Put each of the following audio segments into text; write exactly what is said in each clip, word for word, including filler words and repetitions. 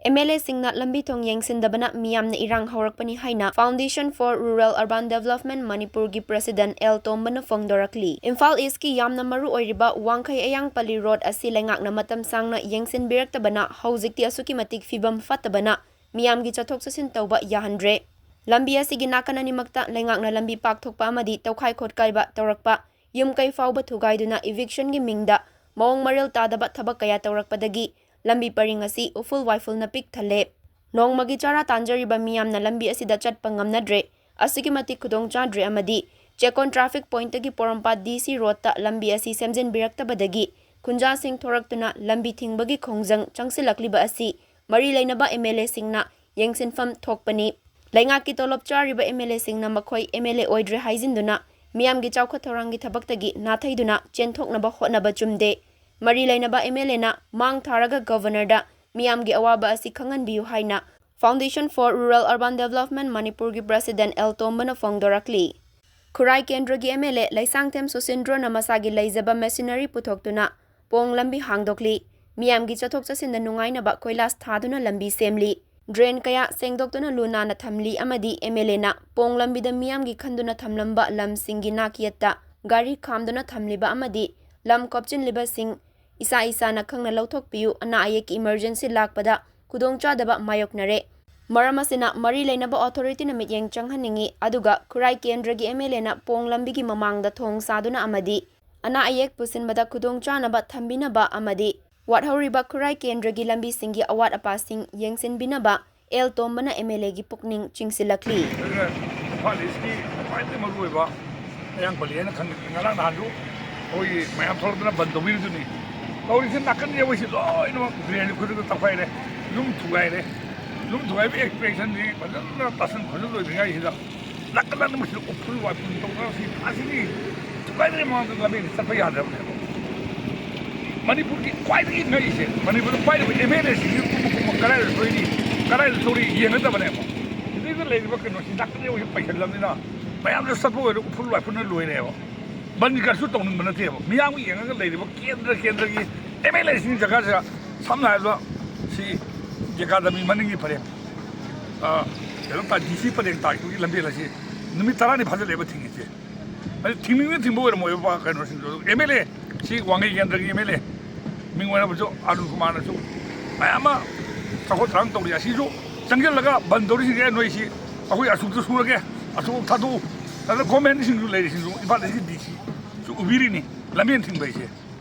M L ꯑꯦꯁꯤꯡꯅ ꯂꯝꯕꯤ ꯊꯣꯡ ꯌꯦꯡꯁꯤꯟꯗꯕꯅ ꯃꯤꯌꯥꯝꯅ ꯏꯔꯥꯡ ꯍꯧꯔꯛꯄꯅꯤ ꯍꯥꯏꯅ Foundation for Rural Urban Development ꯃꯅꯤꯄꯨꯔꯒꯤ ꯄ꯭ꯔꯦꯁꯤꯗꯦꯟꯠ ꯑꯦꯜ ꯇꯣꯝꯕꯅ ꯐꯣꯡꯗꯣꯔꯛꯂꯤ꯫ ꯏꯝꯐꯥꯜ ꯏꯁꯀꯤ ꯌꯥꯝꯅ ꯃꯔꯨ ꯑꯣꯏꯔꯤꯕ ꯋꯥꯡꯈꯩ ꯑꯌꯥꯡꯄꯜꯂꯤ ꯔꯣꯗ ꯑꯁꯤ ꯂꯩꯉꯥꯛꯅ ꯃꯇꯝ ꯁꯥꯡꯅ ꯌꯦꯡꯁꯤꯟꯕꯤꯔꯛꯇꯕꯅ ꯍꯧꯖꯤꯛꯇꯤ ꯑꯁꯨꯛꯀꯤ ꯃꯇꯤꯛ ꯐꯤꯕꯝ ꯐꯠꯇꯕꯅ ꯃꯤꯌꯥꯝꯒꯤ ꯆꯠꯊꯣꯛ ꯆꯠꯁꯤꯟ ꯇꯧꯕ ꯌꯥꯍꯟꯗ꯭ꯔꯦ꯫ ꯂꯝꯕꯤ ꯑꯁꯤꯒꯤ ꯅꯥꯀꯟ ꯑꯅꯤꯃꯛꯇ ꯂꯩꯉꯥꯛꯅ ꯂꯝꯕꯤ ꯄꯥꯛꯊꯣꯛꯄ ꯑꯃꯗꯤ ꯇꯧꯈꯥꯏ ꯈꯣꯠꯀꯥꯏꯕ ꯇꯧꯔꯛꯄ, ꯌꯨꯝ ꯀꯩ ꯐꯥꯎꯕ ꯊꯨꯒꯥꯏꯗꯨꯅ evictionꯒꯤ ꯃꯤꯡꯗ ꯃꯑꯣꯡ ꯃꯔꯤꯜ ꯇꯥꯗꯕ ꯊꯕꯛ ꯀꯌꯥ ꯇꯧꯔꯛꯄꯗꯒꯤ ꯂꯝꯕꯤ ꯄꯔꯤꯡ ꯑꯁꯤ ꯎꯐꯨꯜ ꯋꯥꯏꯐꯨꯜꯅ ꯄꯤꯛ ꯊꯜꯂꯦ꯫ ꯅꯣꯡꯃꯒꯤ ꯆꯥꯔꯥ ꯇꯥꯟꯖꯔꯤꯕ ꯃꯤꯌꯥꯝꯅ ꯂꯝꯕꯤ ꯑꯁꯤꯗ ꯆꯠꯄ ꯉꯝꯅꯗ꯭ꯔꯦ꯫ ꯑꯁꯨꯛꯀꯤ ꯃꯇꯤꯛ ꯈꯨꯗꯣꯡ ꯆꯥꯗ꯭ꯔꯦ ꯑꯃꯗꯤ ꯆꯦꯛꯀꯣꯟ traffic pointꯇꯒꯤ ꯄꯣꯔꯣꯝꯄꯥꯠ ꯗꯤ ꯁꯤ ꯔꯣꯗꯇ ꯂꯝꯕꯤ ꯑꯁꯤ ꯁꯦꯝꯖꯤꯟꯕꯤꯔꯛꯇꯕꯗꯒꯤ ꯈꯨꯟꯖꯥꯁꯤꯡ ꯊꯣꯔꯛꯇꯨꯅ ꯂꯝꯕꯤ ꯊꯤꯡꯕꯒꯤ ꯈꯣꯡꯖꯪ ꯆꯪꯁꯤꯜꯂꯛꯂꯤꯕ ꯑꯁꯤ ꯃꯔꯤ ꯂꯩꯅꯕ ꯑꯦꯝ ꯑꯦꯜ ꯑꯦꯁꯤꯡꯅ ꯌꯦꯡꯁꯤꯟꯐꯝ ꯊꯣꯛꯄꯅꯤ꯫ ꯂꯩꯉꯥꯛꯀꯤ ꯇꯣꯂꯣꯞ ꯆꯥꯔꯤꯕ ꯑꯦꯝ ꯑꯦꯜ ꯑꯦꯁꯤꯡꯅ ꯃꯈꯣꯏ ꯑꯦꯝ ꯑꯦꯜ ꯑꯦ ꯑꯣꯏꯗ꯭ꯔꯦ ꯍꯥꯏꯖꯤꯟꯗꯨꯅ ꯃꯤꯌꯥꯝꯒꯤ ꯆꯥꯎꯈꯠ ꯊꯧꯔꯥꯡꯒꯤ ꯊꯕꯛꯇꯒꯤ ꯅꯥꯊꯩꯗꯨꯅ ꯆꯦꯟꯊꯣꯛꯅꯕ ꯍꯣꯠꯅꯕ ꯆꯨꯝꯗꯦ꯫ ꯃꯔꯤ ꯂꯩꯅꯕ ꯑꯦꯝ ꯑꯦꯜ ꯑꯦꯅ ꯃꯥꯡ ꯊꯥꯔꯒ ꯒꯕꯔꯅꯔꯗ ꯃꯤꯌꯥꯝꯒꯤ ꯑꯋꯥꯕ ꯑꯁꯤ ꯈꯪꯍꯟꯕꯤꯌꯨ ꯍꯥꯏꯅ Foundation for Rural Urban Development ꯃꯅꯤꯄꯨꯔꯒꯤ ꯄ꯭ꯔꯦꯁꯤꯗꯦꯟꯠ ꯑꯦꯜ ꯇꯣꯝꯕꯅ ꯐꯣꯡꯗꯣꯔꯛꯂꯤ꯫ ꯈꯨꯔꯥꯏ ꯀꯦꯟꯗ꯭ꯔꯒꯤ ꯑꯦꯝ ꯑꯦꯜ ꯑꯦ ꯂꯩꯁꯥꯡꯊꯦꯝ ꯁꯨꯁꯤꯟꯗ꯭ꯔꯣꯅ ꯃꯁꯥꯒꯤ ꯂꯩꯖꯕ machinery ꯄꯨꯊꯣꯛꯇꯨꯅ ꯄꯣꯡ ꯂꯝꯕꯤ ꯍꯥꯡꯗꯣꯛꯂꯤ꯫ ꯃꯤꯌꯥꯝꯒꯤ ꯆꯠꯊꯣꯛ ꯆꯠꯁꯤꯟꯗ ꯅꯨꯡꯉꯥꯏꯅꯕ ꯀꯣꯏꯂꯥꯁ ꯊꯥꯗꯨꯅ ꯂꯝꯕꯤ ꯁꯦꯝꯂꯤ꯫ Drain ꯀꯌꯥ ꯁꯦꯡꯗꯣꯛꯇꯨꯅ ꯂꯨ ꯅꯥꯟꯅ ꯊꯝꯂꯤ ꯑꯃꯗꯤ ꯑꯦꯝ ꯑꯦꯜ ꯑꯦꯅ ꯄꯣꯡ ꯂꯝꯕꯤꯗ ꯃꯤꯌꯥꯝꯒꯤ ꯈꯟꯗꯨꯅ ꯊꯝꯂꯝꯕ ꯂꯝꯁꯤꯡꯒꯤ ꯅꯥꯛꯌꯦꯠꯇ ꯒꯥꯔꯤ ꯈꯥꯝꯗꯨꯅ ꯊꯝꯂꯤꯕ ꯑꯃꯗꯤ ꯂꯝ ꯀꯣꯞꯆꯤꯟꯂꯤꯕꯁꯤꯡ ꯏꯁꯥ ꯏꯁꯥꯅ ꯈꯪꯅ ꯂꯧꯊꯣꯛꯄꯤꯌꯨ, ꯑꯅꯥ ꯑꯌꯦꯛꯀꯤ emergency ꯂꯥꯛꯄꯗ ꯈꯨꯗꯣꯡꯆꯥꯗꯕ ꯃꯥꯌꯣꯛꯅꯔꯦ꯫ ꯃꯔꯝ ꯑꯁꯤꯅ ꯃꯔꯤ ꯂꯩꯅꯕ authorityꯅ ꯃꯤꯠꯌꯦꯡ ꯆꯪꯍꯟꯅꯤꯡꯏ, ꯑꯗꯨꯒ ꯈꯨꯔꯥꯏ ꯀꯦꯟꯗ꯭ꯔꯒꯤ ꯑꯦꯝ ꯑꯦꯜ ꯑꯦꯅ ꯄꯣꯡ ꯂꯝꯕꯤꯒꯤ ꯃꯃꯥꯡꯗ ꯊꯣꯡ ꯁꯥꯗꯨꯅ ꯑꯃꯗꯤ ꯑꯅꯥ ꯑꯌꯦꯛ ꯄꯨꯁꯤꯟꯕꯗ ꯈꯨꯗꯣꯡꯆꯥꯅꯕ ꯊꯝꯕꯤꯅꯕ ꯑꯃꯗꯤ ꯋꯥꯠꯍꯧꯔꯤꯕ ꯈꯨꯔꯥꯏ ꯀꯦꯟꯗ꯭ꯔꯒꯤ ꯂꯝꯕꯤꯁꯤꯡꯒꯤ ꯑꯋꯥꯠ ꯑꯄꯥꯁꯤꯡ ꯌꯦꯡꯁꯤꯟꯕꯤꯅꯕ ꯑꯦꯜ ꯇꯣꯝꯕꯅ ꯑꯦꯝ ꯑꯦꯜ ꯑꯦꯒꯤ ꯄꯨꯛꯅꯤꯡ ꯆꯤꯡꯁꯤꯜꯂꯛꯂꯤ꯫ ꯑꯗꯨꯒ ꯏꯝꯐꯥꯜ ꯏꯁꯀꯤ ꯈ꯭ꯋꯥꯏꯗꯒꯤ ꯃꯔꯨꯑꯣꯏꯕ ꯑꯌꯥꯡꯄꯜꯂꯤ ꯍꯥꯏꯅ ꯈꯪꯅꯩ꯫ ꯉꯔꯥꯡ ꯅꯍꯥꯟꯁꯨ ꯑꯩꯈꯣꯏꯒꯤ ꯃꯌꯥꯝ ꯊꯣꯛꯂꯛꯇꯅ ꯕꯟ ꯇꯧꯕꯤꯔꯤꯗꯨꯅꯤ꯫ ꯇꯧꯔꯤꯁꯦ ꯅꯥꯀꯟ ꯌꯧꯕꯁꯤ ꯂꯣꯏꯅꯃꯛ drain ꯈꯨꯗꯤꯡꯃꯛ ꯇꯧꯈꯥꯏꯔꯦ, ꯌꯨꯝ ꯊꯨꯒꯥꯏꯔꯦ꯫ ꯌꯨꯝ ꯊꯨꯒꯥꯏꯕꯒꯤ expressionꯁꯤ ꯐꯖꯅ ꯇꯥꯁꯟ ꯈꯣꯠꯆꯟ ꯂꯣꯏꯗ꯭ꯔꯤꯉꯩꯁꯤꯗ ꯅꯥꯀꯟ ꯅꯥꯀꯟ ꯃꯁꯤꯗ ꯎꯐꯨꯜ ꯋꯥꯏꯐꯨꯜ ꯇꯧꯅꯔꯁꯤ ꯐꯥꯁꯤꯗꯤ ꯊꯨꯒꯥꯏꯗ꯭ꯔꯤ ꯃꯃꯥꯡꯗ ꯂꯝꯕꯤꯗ ꯆꯠꯄ ꯌꯥꯗ꯭ꯔꯕꯅꯦꯕ꯫ ꯃꯅꯤꯄꯨꯔꯒꯤ ꯈ꯭ꯋꯥꯏꯗꯒꯤ ꯉꯛꯏꯁꯦ, ꯃꯅꯤꯄꯨꯔꯗ ꯄꯥꯏꯔꯤꯕ ꯑꯦꯝ ꯑꯦꯜ ꯑꯦꯁꯤꯡꯁꯤ ꯀꯨꯝꯕ ꯀꯨꯝꯕ ꯀꯗꯥꯏꯗ ꯁꯣꯏꯔꯤ, ꯀꯗꯥꯏꯗ ꯁꯣꯏꯔꯤ ꯌꯦꯡꯅꯗꯕꯅꯦꯕ꯫ ꯁꯤꯗꯩꯗ ꯂꯩꯔꯤꯕ ꯀꯩꯅꯣꯁꯤ ꯅꯥꯀꯟ ꯌꯧꯕꯁꯤ ꯄꯩꯁꯜꯂꯕꯅꯤꯅ ꯃꯌꯥꯝꯗ ꯆꯠꯄ ꯑꯣꯏꯔꯣ ꯎꯐꯨꯜ ꯋꯥꯏꯐꯨꯜꯅ ꯂꯣꯏꯔꯦꯕ꯫ ꯕꯟ ꯀꯔꯁꯨ ꯇꯧꯅꯤꯡꯕ ꯅꯠꯇꯦꯕ꯫ ꯃꯤꯌꯥꯝꯒꯤ ꯌꯦꯡꯉꯒ ꯂꯩꯔꯤꯕ ꯀꯦꯟꯗ꯭ꯔ ꯀꯦꯟꯗ꯭ꯔꯒꯤ ꯑꯦꯝ ꯑꯦꯜ ꯑꯦꯁꯤꯡ ꯖꯒꯥꯁꯤꯗ ꯁꯝꯅ ꯍꯥꯏꯔꯕꯗ ꯁꯤ ꯑꯦꯀꯥꯗꯃꯤ ꯃꯅꯤꯡꯒꯤ ꯄꯔꯦꯡ, ꯑ, ꯀꯩꯅꯣ ꯇꯥ, ꯗꯤ ꯁꯤ ꯄꯔꯦꯡ ꯇꯥꯈꯤꯕꯒꯤ ꯂꯝꯕꯦꯜ ꯑꯁꯤ ꯅꯨꯃꯤꯠ ꯇꯔꯥꯅꯤ ꯐꯥꯖꯤꯜꯂꯛꯑꯦꯕ ꯊꯤꯡꯉꯤꯁꯦ꯫ ꯑꯗꯨ ꯊꯤꯡꯅꯤꯡꯅ ꯊꯤꯡꯕ ꯑꯣꯏꯔꯝꯃꯣꯏꯕ ꯀꯩꯅꯣꯁꯤꯡꯗꯣ꯫ ꯑꯦꯝ ꯑꯦꯜ ꯑꯦ ꯁꯤ ꯋꯥꯡꯉꯩ ꯀꯦꯟꯗ꯭ꯔꯒꯤ ꯑꯦꯝ ꯑꯦꯜ ꯑꯦ ꯃꯤꯡ ꯑꯣꯏꯔꯕꯁꯨ ꯑꯔꯨꯟ ꯀꯨꯃꯥꯔꯅꯁꯨ ꯃꯌꯥꯝ ꯑꯃ ꯆꯥꯎꯈꯠ ꯊꯧꯔꯥꯡ ꯇꯧꯔꯤ꯫ ꯑꯁꯤꯁꯨ ꯆꯪꯁꯤꯜꯂꯒ ꯕꯟ ꯇꯧꯔꯤꯁꯤꯡꯁꯦ ꯅꯣꯏꯁꯤ ꯑꯩꯈꯣꯏ ꯑꯁꯨꯛꯇ ꯁꯨꯔꯒꯦ, ꯑꯁꯨꯛ ꯊꯥꯗꯣꯛꯎ꯫ ꯑꯗꯨꯅ ꯒꯣꯔꯃꯦꯟꯁꯤꯡꯁꯨ ꯂꯩꯔꯤꯁꯤꯡꯁꯨ ꯏꯝꯐꯥꯜ ꯏꯁꯀꯤ ꯗꯤ ꯁꯤꯁꯨ ꯎꯕꯤꯔꯤꯅꯤ ꯂꯝꯕꯦꯟ ꯊꯤꯡꯕ ꯍꯥꯏꯁꯦ꯫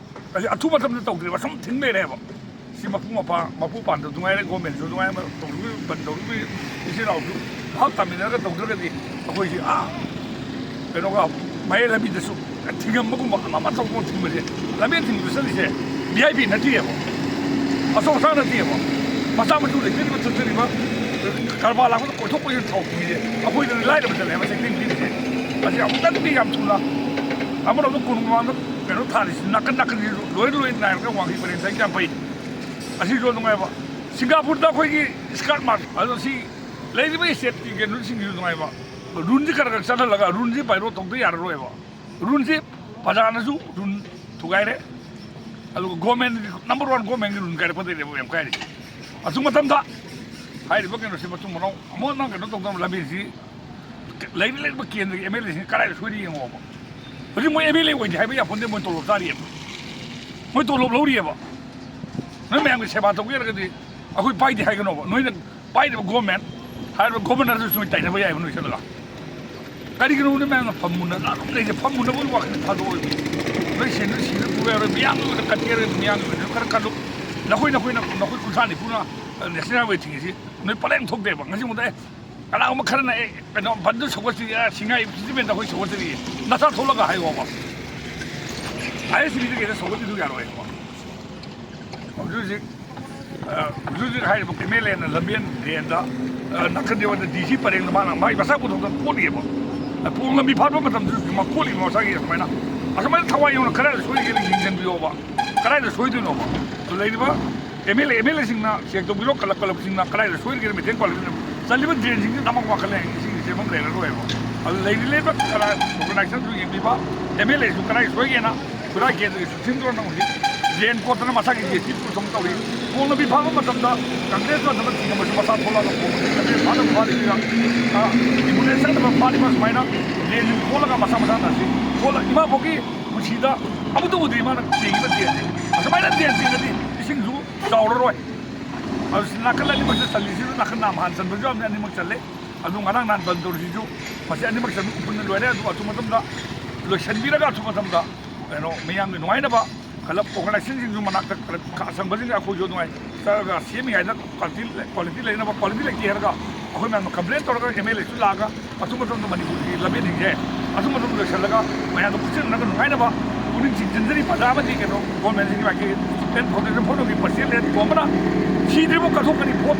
ꯑꯁꯤ ꯑꯊꯨꯕ ꯃꯇꯝꯗ ꯇꯧꯗ꯭ꯔꯤꯕ ꯁꯨꯝ ꯊꯤꯡ ꯂꯩꯔꯦꯕ꯫ ꯁꯤ ꯃꯄꯨ ꯃꯄꯥ, ꯃꯄꯨ ꯄꯥꯟꯗꯕ ꯅꯨꯡꯉꯥꯏꯔꯦ, ꯒꯣꯔꯃꯦꯟꯁꯨ ꯅꯨꯡꯉꯥꯏ, ꯇꯧꯗꯣꯔꯤꯕ, ꯕꯟ ꯇꯧꯗꯣꯔꯤꯕ ꯏꯆꯤꯜ ꯏꯅꯥꯎꯁꯨ ꯚꯥꯞ ꯇꯥꯃꯤꯟꯅꯔꯒ ꯇꯧꯗ꯭ꯔꯒꯗꯤ ꯑꯩꯈꯣꯏꯁꯤ, ꯑꯥ, ꯀꯩꯅꯣꯒ ꯃꯌꯥꯏ ꯂꯝꯕꯤꯗꯁꯨ ꯊꯤꯡꯉꯝꯕꯒꯨꯝꯕ ꯑꯃ ꯑꯃ ꯇꯧꯕ ꯊꯤꯡꯕꯁꯦ, ꯂꯝꯕꯦꯟ ꯊꯤꯡꯕꯗ ꯆꯠꯂꯤꯁꯦ ꯚꯤ ꯑꯥꯏ ꯄꯤ ꯅꯠꯇꯦꯕ, ꯑꯆꯧ ꯑꯁꯥꯡ ꯅꯠꯇꯦꯕ, ꯃꯆꯥ ꯃꯁꯨ ꯂꯩꯖꯔꯤꯕ ꯆꯠꯆꯔꯤꯕ ꯀꯔꯕꯥꯔ ꯂꯥꯛꯄꯗ ꯀꯣꯏꯊꯣꯛ ꯀꯣꯏꯁꯤꯟ ꯊꯥꯎ ꯊꯤꯡꯉꯤꯁꯦ ꯑꯩꯈꯣꯏꯗ ꯂꯥꯏꯔꯕ ꯆꯠꯂꯦꯕ ꯁꯦꯛꯇꯤꯡ ꯄꯤꯔꯤꯁꯦ꯫ ꯑꯁꯤ ꯑꯃꯨꯛꯇꯪꯗꯤ ꯌꯥꯝ ꯊꯨꯅ ꯑꯃꯔꯣꯝꯗ ꯀꯣꯅꯨꯡ ꯃꯃꯥꯡꯗ ꯀꯩꯅꯣ ꯊꯥꯔꯤꯁꯤ ꯅꯥꯀꯟ ꯅꯥꯀꯟꯁꯤꯁꯨ ꯂꯣꯏ ꯂꯣꯏ ꯅꯥꯏꯔꯒ ꯋꯥꯡꯈꯩ ꯄꯔꯦꯡ ꯁꯥꯏꯠ ꯌꯥꯝ ꯐꯩ꯫ ꯑꯁꯤꯁꯨ ꯅꯨꯡꯉꯥꯏꯕ꯫ ꯁꯤꯡꯒꯥꯄꯨꯔꯗ ꯑꯩꯈꯣꯏꯒꯤ ꯁ꯭ꯀꯥꯔꯠ ꯃꯥꯔꯠ ꯑꯗꯣ ꯁꯤ ꯂꯩꯔꯤꯕ ꯏꯁꯇꯦꯠꯀꯤ ꯀꯩꯅꯣꯁꯤꯡꯁꯤꯁꯨ ꯅꯨꯡꯉꯥꯏꯕ꯫ ꯔꯨꯟꯁꯤ ꯈꯔ ꯈꯔ ꯆꯠꯍꯜꯂꯒ ꯔꯨꯟꯁꯤ ꯚꯥꯏꯔꯣ ꯇꯧꯗ ꯌꯥꯔꯔꯣꯏꯕ꯫ ꯔꯨꯟꯁꯤ ꯄ꯭ꯔꯖꯥꯅꯁꯨ ꯔꯨꯟ ꯊꯨꯒꯥꯏꯔꯦ꯫ ꯑꯗꯨꯒ ꯒꯣꯔꯃꯦꯟꯒꯤ ꯅꯝꯕꯔ ꯋꯥꯟ ꯒꯣꯔꯃꯦꯟꯒꯤ ꯔꯨꯟ ꯀꯥꯏꯔꯛꯄꯗꯩꯅꯦꯕ ꯌꯥꯝ ꯀꯥꯏꯔꯤꯁꯦ꯫ ꯑꯗꯨ ꯃꯇꯝꯗ ꯍꯥꯏꯔꯤꯕ ꯀꯩꯅꯣꯁꯤ ꯃꯊꯨꯝ ꯃꯅꯥꯎ ꯑꯃꯨꯛ ꯅꯪ ꯀꯩꯅꯣ ꯇꯧꯗꯅ ꯂꯝꯕꯤꯁꯤ ꯂꯩꯔꯤ ꯂꯩꯔꯤꯕ ꯀꯦꯟꯗ꯭ꯔꯒꯤ ꯑꯦꯝ ꯑꯦꯜ ꯑꯦꯁꯤꯡ ꯀꯗꯥꯏꯗ ꯁꯣꯏꯔꯤ ꯌꯦꯡꯉꯣꯕ꯫ ꯍꯧꯖꯤꯛ ꯃꯣꯏ ꯑꯦꯝ ꯑꯦꯜ ꯑꯦ ꯑꯣꯏꯗꯦ ꯍꯥꯏꯕ ꯌꯥꯄꯣꯟꯗꯦ, ꯃꯣꯏ ꯇꯣꯂꯣꯞ ꯆꯥꯔꯤꯑꯕ꯫ ꯃꯣꯏ ꯇꯣꯂꯣꯞ ꯂꯧꯔꯤꯑꯕ꯫ ꯅꯣꯏ ꯃꯌꯥꯝꯒꯤ ꯁꯦꯕꯥ ꯇꯧꯒꯦ ꯍꯥꯏꯔꯒꯗꯤ ꯑꯩꯈꯣꯏ ꯄꯥꯏꯗꯦ ꯍꯥꯏꯒꯅꯣꯕ꯫ ꯅꯣꯏꯅ ꯄꯥꯏꯔꯤꯕ ꯒꯣꯔꯃꯦꯟ ꯍꯥꯏꯔꯤꯕ ꯒꯣꯕꯔꯅꯔꯗꯨꯁꯨ ꯅꯣꯏ ꯇꯥꯏꯅꯕ ꯌꯥꯏꯕ ꯅꯣꯏ ꯆꯠꯂꯒ꯫ ꯀꯔꯤꯒꯤꯅꯣ ꯅꯣꯏ ꯃꯌꯥꯝꯅ ꯐꯝꯃꯨꯟꯅ ꯑꯗꯨꯝ ꯂꯩꯁꯦ? ꯐꯝꯃꯨꯟꯅꯕꯒꯤ ꯋꯥꯈꯜ ꯊꯥꯗꯣꯛꯑꯣꯏꯕ꯫ ꯅꯣꯏ ꯁꯦꯟꯗꯨ ꯁꯤꯕ ꯄꯨꯕ ꯌꯥꯔꯣꯏ꯫ ꯃꯤꯌꯥꯝꯒꯤ ꯑꯣꯏꯅ ꯀꯠꯀꯦ ꯍꯥꯏꯔꯒꯗꯤ ꯃꯤꯌꯥꯝꯒꯤ ꯑꯣꯏꯅ ꯈꯔ ꯀꯜꯂꯨ꯫ ꯅꯈꯣꯏ, ꯅꯈꯣꯏꯅ, ꯅꯈꯣꯏ ꯀꯨꯟꯊ꯭ꯔꯥ ꯅꯤꯐꯨꯅ ꯅꯦꯁꯅꯦꯜ ꯍꯥꯏꯋꯦ ꯊꯤꯡꯉꯤꯁꯤ ꯅꯣꯏ ꯄꯔꯦꯡ ꯊꯣꯛꯇꯦꯕ꯫ ꯉꯁꯤ ꯃꯨꯗ ꯑꯦ, ꯀꯅꯥꯒꯨꯝꯕ ꯈꯔꯅ ꯑꯦ, ꯀꯩꯅꯣ, ꯕꯟꯗꯨ ꯁꯧꯒꯠꯁꯤ, ꯑ, ꯁꯤꯡꯉꯥꯏ ꯐꯦꯁꯇꯤꯚꯦꯜꯗ ꯑꯩꯈꯣꯏ ꯁꯧꯒꯠꯆꯔꯤ꯫ ꯅꯁꯥ ꯊꯣꯛꯂꯒ ꯍꯥꯏꯌꯣꯕ꯫ ꯑꯥꯏ ꯑꯦꯁ ꯕꯤꯗ ꯀꯩꯗ ꯁꯧꯒꯠꯇꯗꯨ ꯌꯥꯔꯣꯏꯕ꯫ ꯍꯧꯖꯤꯛ ꯍꯧꯖꯤꯛ, ꯑ, ꯍꯧꯖꯤꯛ ꯍꯧꯖꯤꯛ ꯍꯥꯏꯔꯤꯕ ꯑꯦꯝ ꯑꯦꯜ ꯑꯦꯅ ꯂꯝꯕꯦꯟ ꯗ꯭ꯔꯦꯟꯗ, ꯑ, ꯅꯥꯀꯟꯗꯤ ꯋꯥꯗ ꯗꯤ ꯁꯤ ꯄꯔꯦꯡꯗ ꯃꯥꯅ ꯃꯥꯒꯤ ꯃꯁꯥ ꯄꯨꯊꯣꯛꯇꯅ ꯀꯣꯠꯂꯤꯑꯕ꯫ ꯑ, ꯄꯣꯡ ꯂꯝꯕꯤ ꯐꯥꯠꯄ ꯃꯇꯝꯗꯁꯨ ꯃꯥ ꯀꯣꯠꯂꯤꯕ ꯃꯁꯥꯒꯤ ꯑꯗꯨꯃꯥꯏꯅ꯫ ꯑꯁꯨꯃꯥꯏꯅ ꯊꯋꯥꯏ ꯌꯥꯎꯅ ꯀꯗꯥꯏꯗ ꯁꯣꯏꯔꯤꯒꯦꯅ ꯌꯦꯡꯁꯤꯟꯕꯤꯌꯣꯕ꯫ ꯀꯗꯥꯏꯗ ꯁꯣꯏꯗꯣꯏꯅꯣꯕ? ꯑꯗꯨ ꯂꯩꯔꯤꯕ M L A, M L ꯑꯦꯁꯤꯡꯅ ꯆꯦꯛ ꯇꯧꯕꯤꯔꯣ, ꯀꯂꯕ ꯀꯂꯕꯁꯤꯡꯅ ꯀꯗꯥꯏꯗ ꯁꯣꯏꯔꯤꯒꯦꯅ ꯃꯇꯦꯡ ꯄꯥꯡꯕꯤꯔꯣ꯫ ꯆꯜꯂꯤꯕ ꯗ꯭ꯔꯦꯟꯁꯤꯡꯁꯤ ꯊꯃꯛ ꯋꯥꯡꯈꯠꯂꯦ, ꯏꯁꯤꯡ ꯆꯦꯟꯐꯝ ꯂꯩꯔꯔꯣꯏꯕ꯫ ꯑꯗꯨ ꯂꯩꯔꯤ ꯂꯩꯕ ꯀꯅꯥ ꯑꯣꯔꯒꯅꯥꯏꯖꯦꯁꯟꯁꯨ ꯌꯦꯡꯕꯤꯕ, ꯑꯦꯝ ꯑꯦꯜ ꯑꯦꯁꯨ ꯀꯗꯥꯏ ꯁꯣꯏꯒꯦꯅ ꯈꯨꯔꯥꯏ ꯀꯦꯟꯗ꯭ꯔꯒꯤ ꯁꯨꯁꯤꯟꯗ꯭ꯔꯣ ꯅꯪ ꯍꯧꯖꯤꯛ ꯗ꯭ꯔꯦꯟ ꯀꯣꯠꯇꯅ ꯃꯁꯥꯒꯤ ꯖꯦ ꯁꯤ ꯕꯤ ꯄꯨꯊꯣꯛ ꯇꯧꯔꯤ꯫ ꯀꯣꯡꯅꯕꯤ ꯐꯥꯕ ꯃꯇꯝꯗ ꯀꯪꯒ꯭ꯔꯦꯁ ꯃꯇꯝꯗ ꯊꯤꯡꯉꯝꯕꯁꯨ ꯃꯁꯥ ꯊꯣꯛꯂꯛꯑꯒ ꯀꯣꯡꯅꯕꯤ ꯀꯪꯒ꯭ꯔꯦꯁ ꯐꯥꯅꯕ ꯐꯥꯔꯤꯕ, ꯑ, ꯑꯦꯝꯕꯨꯂꯦꯟꯁ ꯆꯠꯅꯕ ꯐꯥꯔꯤꯕ ꯁꯨꯃꯥꯏꯅ ꯗ꯭ꯔꯦꯟ ꯈꯣꯠꯂꯒ ꯃꯁꯥ ꯃꯁꯥꯅ ꯑꯁꯤ ꯈꯣꯠꯂ ꯏꯃꯥ ꯄꯣꯛꯀꯤ ꯄꯨꯟꯁꯤꯗ ꯑꯃꯨꯛꯇ ꯎꯗ꯭ꯔꯤ ꯃꯥꯅ ꯊꯦꯡꯉꯤꯕ ꯗ꯭ꯔꯦꯟꯁꯦ꯫ ꯑꯁꯨꯃꯥꯏꯅ ꯗ꯭ꯔꯦꯟ ꯊꯦꯡꯉꯗꯤ ꯏꯁꯤꯡꯁꯨ ꯆꯥꯎꯔꯔꯣꯏ꯫ ꯑꯗꯨ ꯅꯥꯀꯜ ꯑꯅꯤꯃꯛꯁꯦ ꯆꯜꯂꯤꯁꯤꯁꯨ ꯅꯥꯀꯜ ꯅꯥꯝ ꯍꯥꯟ ꯆꯟꯕꯁꯨ ꯌꯥꯝꯅ ꯑꯅꯤꯃꯛ ꯆꯜꯂꯦ꯫ ꯑꯗꯨ ꯉꯔꯥꯡ ꯅꯍꯥꯟ ꯕꯟ ꯇꯧꯔꯤꯁꯤꯁꯨ ꯃꯁꯤ ꯑꯅꯤꯃꯛ ꯆꯟꯕ ꯎꯄꯨꯟꯅ ꯂꯣꯏꯔꯦ꯫ ꯑꯗꯨ ꯑꯊꯨꯕ ꯃꯇꯝꯗ ꯂꯣꯏꯁꯤꯟꯕꯤꯔꯒ ꯑꯊꯨꯕ ꯃꯇꯝꯗ ꯀꯩꯅꯣ ꯃꯌꯥꯝꯒꯤ ꯅꯨꯡꯉꯥꯏꯅꯕ ꯀ꯭ꯂꯕ ꯑꯣꯔꯒꯅꯥꯏꯖꯦꯁꯟꯁꯤꯡꯁꯨ ꯃꯅꯥꯛꯇ ꯀ꯭ꯂꯕ ꯑꯁꯪꯕꯁꯤꯡꯅ ꯑꯩꯈꯣꯏꯁꯨ ꯅꯨꯡꯉꯥꯏ ꯆꯠꯂꯒ ꯁꯦꯝꯃꯤꯉꯩꯗ ꯀ꯭ꯋꯥꯂꯤꯇꯤ ꯂꯩ-, ꯀ꯭ꯋꯥꯂꯤꯇꯤ ꯂꯩꯅꯕ, ꯀ꯭ꯋꯥꯂꯤꯇꯤ ꯂꯩꯇꯦ ꯍꯥꯏꯔꯒ ꯑꯩꯈꯣꯏ ꯃꯌꯥꯝꯅ ꯀꯝꯄ꯭ꯂꯦꯟ ꯇꯧꯔꯒ ꯑꯦꯝ ꯑꯦꯜ ꯑꯦꯁꯨ ꯂꯥꯛꯑꯒ ꯑꯊꯨꯕ ꯃꯇꯝꯗ ꯃꯅꯤꯄꯨꯔꯒꯤ ꯂꯝꯕꯤꯁꯤꯡꯁꯦ ꯑꯊꯨꯕ ꯃꯇꯝꯗ ꯂꯣꯏꯁꯤꯜꯂꯒ ꯃꯌꯥꯝꯗ ꯄꯨꯟꯁꯤꯟꯅꯔꯒ ꯅꯨꯡꯉꯥꯏꯅꯕ ꯄꯨꯛꯅꯤꯡ ꯆꯤꯡꯁꯤꯟꯖꯔꯤ꯫ ꯄ꯭ꯔꯖꯥ ꯑꯃꯗꯤ ꯀꯩꯅꯣ ꯒꯣꯔꯃꯦꯟꯁꯤꯡꯒꯤ ꯃꯥꯏꯀꯩ ꯏꯁꯇꯨꯗꯦꯟ ꯐꯥꯎꯟꯗꯦꯁꯟ ꯐꯣꯔꯝꯒꯤ ꯄ꯭ꯔꯁꯤꯗꯦꯟ ꯂꯦꯟ ꯇꯣꯝꯕꯅ ꯁꯤꯗ꯭ꯔꯤꯕ ꯀꯠꯊꯣꯛꯀꯅꯤ꯫ ꯚꯣꯠ